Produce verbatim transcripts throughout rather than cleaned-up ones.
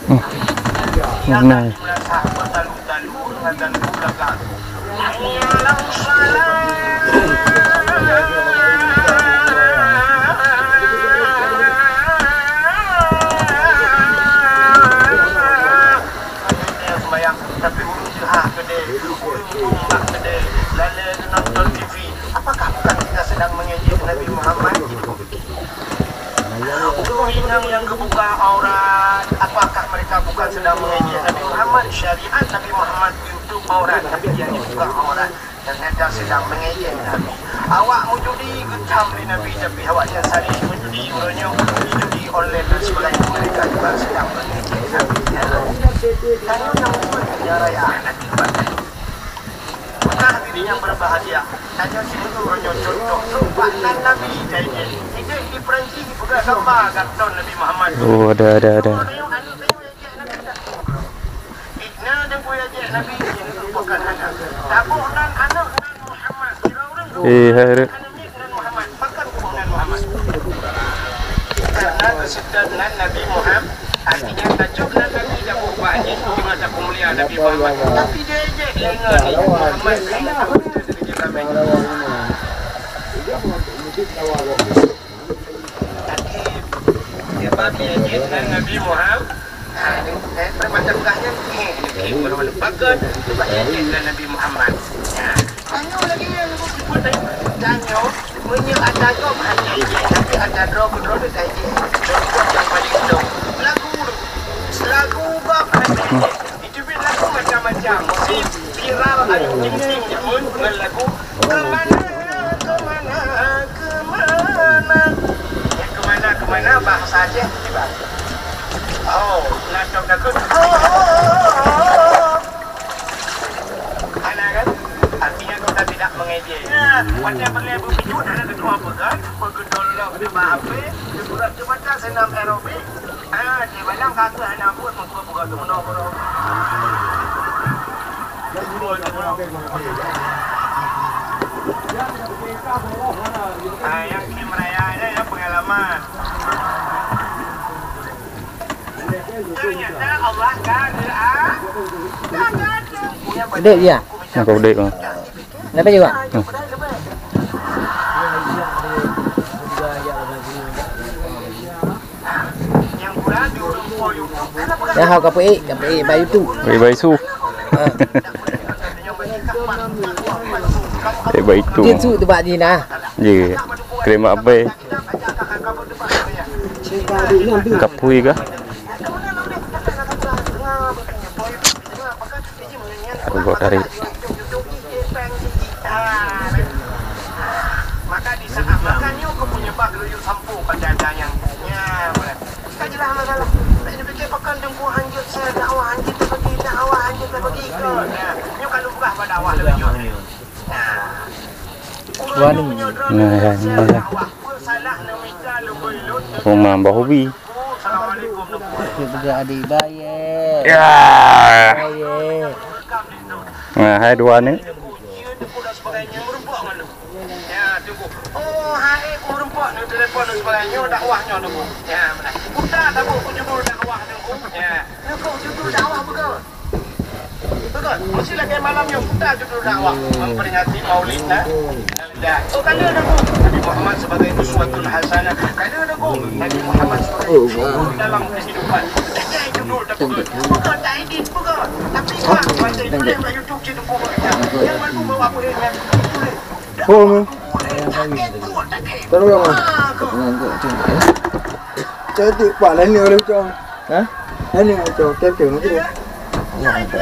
Nah. Tapi ureueng jeuha keudeh, ureueng tumbak keudeh, lalée nonton T V. Apakah bukan kita sedang mengejek Nabi Muhammad? Ureueng inong nyang geubuka aurat, apakah mereka bukan sedang mengejek Nabi Muhammad? Syariat Nabi Muhammad tutup aurat, tapi dia dibuka aurat. Ternyata sedang mengejek Nabi. Awak meujudi geucam lé Nabi, tapi awak nyan saréh meujudi, uroe nyoe meujudi online dan sebagainya. Mereka juga sedang mengejek Nabi. Tanyoe nyang buet nyoe raya Nabi. Maka hadirin yang berbahagia, tanyoe sibeutôi uroe nyoe contoh trok bak nan Nabi jai jih. Idéh di Perancis dipeugah gamba gantoe Nabi Muhammad. Oh, ada, ada, ada. Eh, hai, Rek. Karena geuseutôt nan Nabi Muhammad, artinya tacob nan Nabi dan ubah jih, cuma tapeumulia Nabi Muhammad. Tapi dia ejek lé ngon Muhammad. Tapi dia babi ejek nan Nabi Muhammad. Ha, ni, eh, permata peugah nyan, eh, eh, baru lepakan, sebab dia ejek nan Nabi Muhammad. Ha. Tanyoe lagèe nyan, tanyoe, meunyoe ata gob hana ejek, tapi ata droe keudroe ka ejek. Contoh nyang paleng dong, lagu, lagu gob hana ejek. Itu pih lagu macam-macam. Si viral Ayu Ting Ting nyan ngon lagu Kemana, kemana, kemana. Ya, kemana, kemana bahasa Aceh, Bang. Oh, nak tahu takut. Oh, oh, oh, oh, oh. Ana kan? Artinya kita tidak mengejek. Ya, watèe peureulèe beupijôh, ana keudroe apa kan? Peugeudong lom depan H P, dibuka mata senam aerobik. Ah, di balang kaki ana buat mengkuat buka tu menang. Ah, yang kim raya ada yang pengalaman. Ternyata Allah kan, ah, kan ada. Dek ya. Nak kau dek, ah. Kenapa juga? Hmm. Dah, ka peuék, ka peuék bak YouTube. Peuék bak YouTube. Ha. Peuék bak YouTube. YouTube tu bak di nah. Ye. Krim abai. Kapui kah? Aduh, gok tarik. Maka di saat makan nyoe keu peunyeubab geuyue sampoe pada dayang. Nya, ka jeulaih masalah. Bèk neupike pakon teungku hanjeuet saya dakwah, hanjeuet teubagi dakwah, hanjeuet teubagi ikon. Nya, nyoe ka lumrah bak dakwah lagèe nyoe. Nah. Wani. Nah, ya, ya, ya. Dakwah, peue salah neumita leumboi lôn. Rumah Mbah Hobi. Assalamualaikum. Peugah adik bayar. Ya. Bayar. Nah, hai dua ni. Betul. Mesti lagi malam nyoe puta judul dakwah memperingati Maulid, nah. Ya, oh, kena dukung Nabi Muhammad sebagai uswatun hasanah. Kena dukung Nabi Muhammad sebagai judul dalam kehidupan. Jadi judul tapi bukan tak edit bukan. Tapi buat macam tulis kat YouTube je dukung. Yang baru bawa apa yang tulis. Oh, terus. Jadi pak lain ni orang macam. Ha? Lain ni macam. Betul betul. Ya, ada.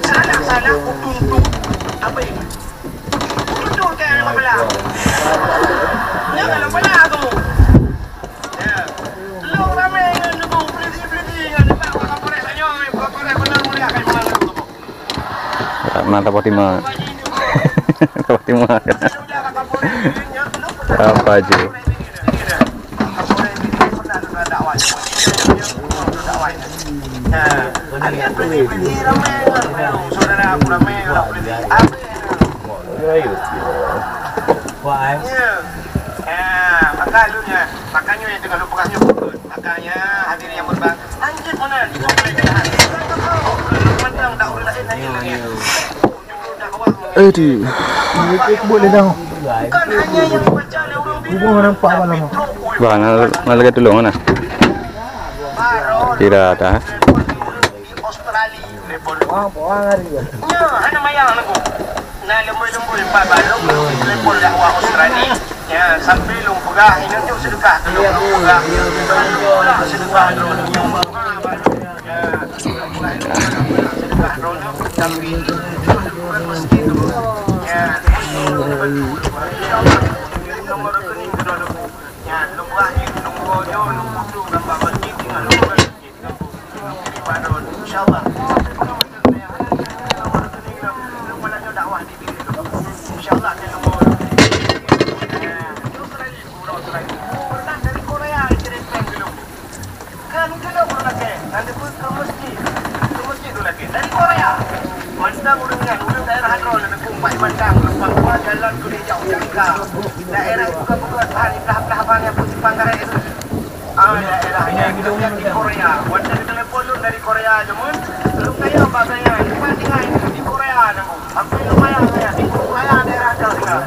Salah-salah kutuntu. Apa ini? Betul ke dalam pala? Ya, dalam pala tu. Ya. Lu ramai dengan debu, peliti-peliti dengan debu, orang korek banyak, orang korek benar mulia, kayak mana tu? Mana Fatimah? Fatimah. Apa aja? Aduh. Bukan hanya yang dibaca oleh orang biru. Bah, na, na lagèe tulông na. Kira dah. Di Australia. Nya, hana mayang lagu. Na leumbôi-leumbôi, ba, ba, leumbôi telepon dakwah Australia. Ya, sampai lôn peugah, ingat tu sedekah tu, lôn peugah. Sedekah tu. Ya, sedekah tu. Tapi, ya, nomor rekening tu dulu. Ya, lôn peugah, lôn peugah, lôn foto gambar masjid, tinggal lôn peugah. Insya Allah. Dari Korea. Mantong ureueng nyan, ureueng daerah droe, ureueng Kumbang, Mantong, Kumbang Tua, jalan Gulai Jauh, Jangka. Daerah itu kan bukan bahan, belah-belah bahan yang putih pangkarai itu. Ah, daerah nyan, di Korea. Watèe telepon lôn dari Korea, jameun, lôn tanya bak saya, di mana tinggal itu? Di Korea, nangku. Tapi lumayan saya, di Korea daerah jauh tinggal.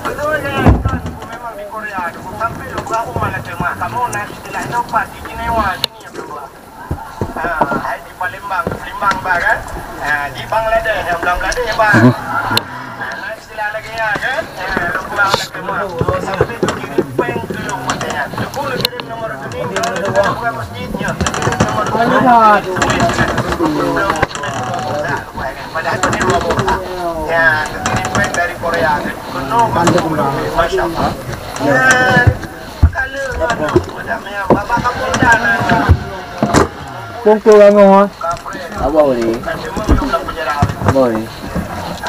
Betul saya, memang di Korea, nangku. Sampai lôn buat rumah lah, cuma kamu nak istilah itu, Pak, di Jenewa, sini yang kedua. Ah, hai di Palembang, Palembang ba kan? Ah, di Bangladesh, yang Bangladesh ba. Hmm. Ah, na istilah lagi ya kan? Ah, lôn pulang ke rumah. Sampai tu kirim peng ke rumah saya. Aku nak kirim nomor rekening, kalau ada bukan masjidnya, kirim nomor rekening. Padahal tu ni dua bola. Ya, tu kirim peng dari Korea kan. Penuh masuk. Masya Allah. Ya. Pungkul rangoh, ah. Apa boleh? Apa boleh?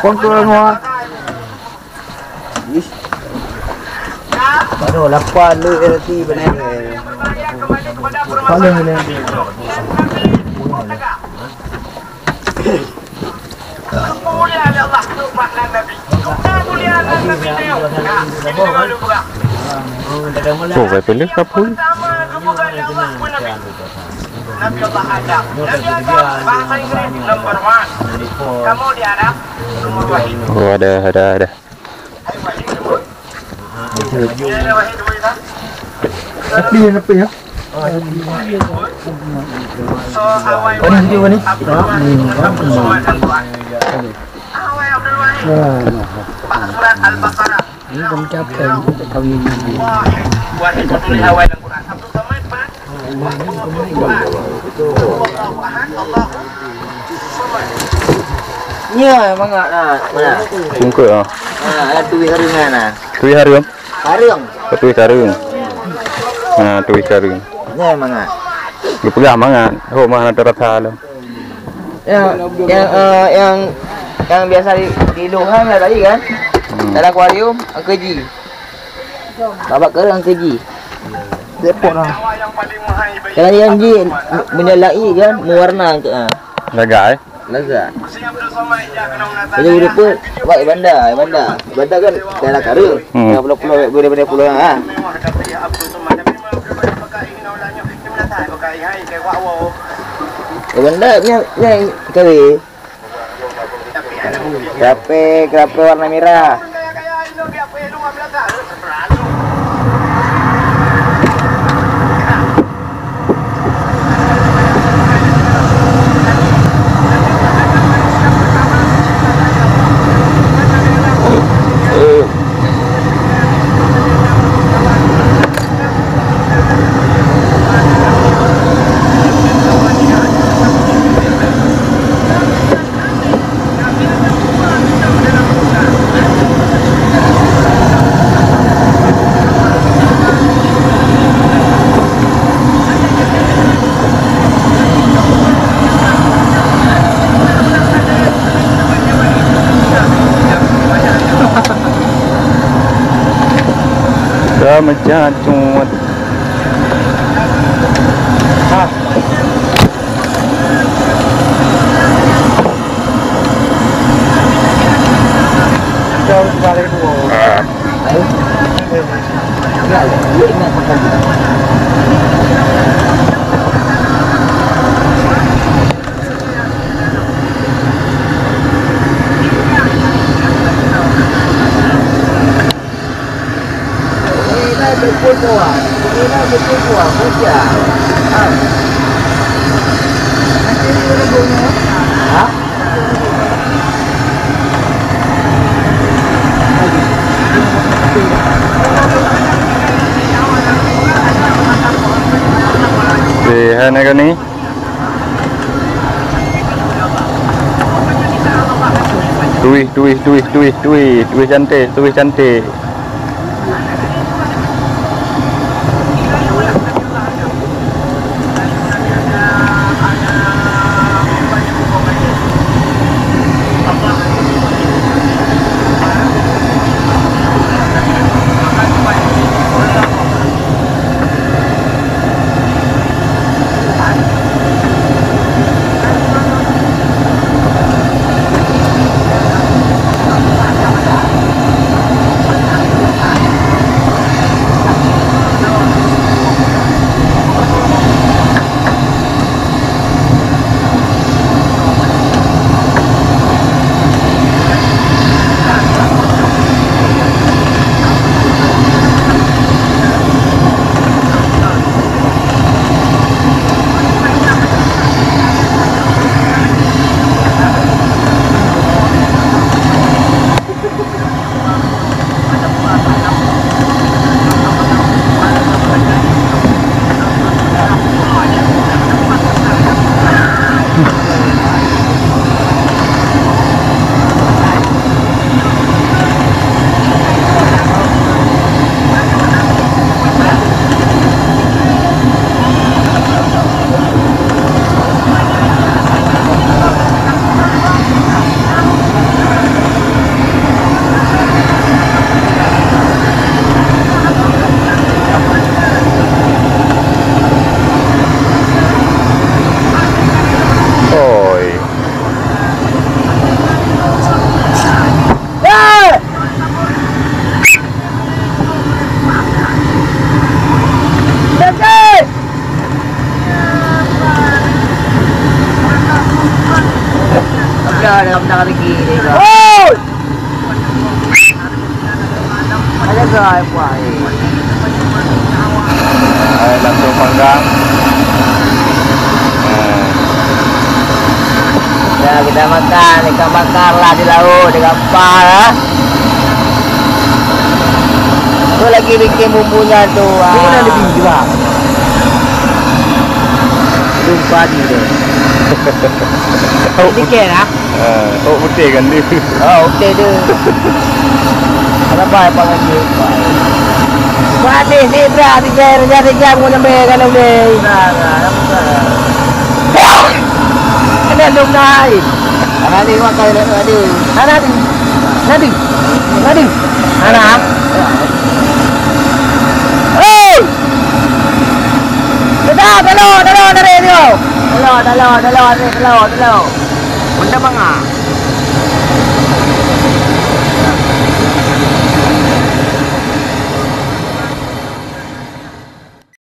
Pungkul rangoh, ah. Ish. Baru lapan le L T benar. Paling ni. Oh, saya pilih kapul. Oh, ada, ada, ada. Tapi yang apa ya? Mana dia ni? Ini dah mencapai untuk tahun ini. Nya mangat na. Mana? Bungkot ah. Ha, ada tuih karung na. Tuih harum. Karung. Oh, tuih karung. Ha, tuih karung. Nya mangat. Geupeugah mangat. Oh, mah na terasa lom. Yang, yang, eh, yang, yang biasa di, di Luhan lah tadi kan? Hmm. Dalam akuarium, angkeji. Babak kerang angkeji. Repot lah. Kalau yang ji, menyalahi kan, mewarna tu, ah. Lagak, eh? Lagak. Jadi, udah pun, buat banda, banda. Banda kan daerah Karung. Hmm. Daerah pulau-pulau, boleh benda pulau, ah. Banda punya, punya kali. Kerape, kerape warna merah. Dah macam cuat. Ah. Eh, hai nak ni? Tuih, tuih, tuih, tuih, tuih, tuih cantik, tuih cantik. Oi. Oi! Ada ke ai puai? Hai, langsung panggang. Nah. Dah kita makan ikan bakar lah di laut, di kapal lah. Tu lagi bikin bumbunya tu. Ini kan ada biji juga. Belum padi dia. Sedikit lah. Ha, oh, putih kan dia? Oh, putih dia. Lebai apa lagi? Berarti si Indra tiga, Indra tiga mau nyampe kan boleh. Nah, nah, nah. Kena dong naik. Anak ni makan nak ada. Anak ni. Nadi. Nadi. Anak. Hei! Kita tolong, tolong dari dia. Tolong, tolong, tolong, tolong, tolong. Benda manga.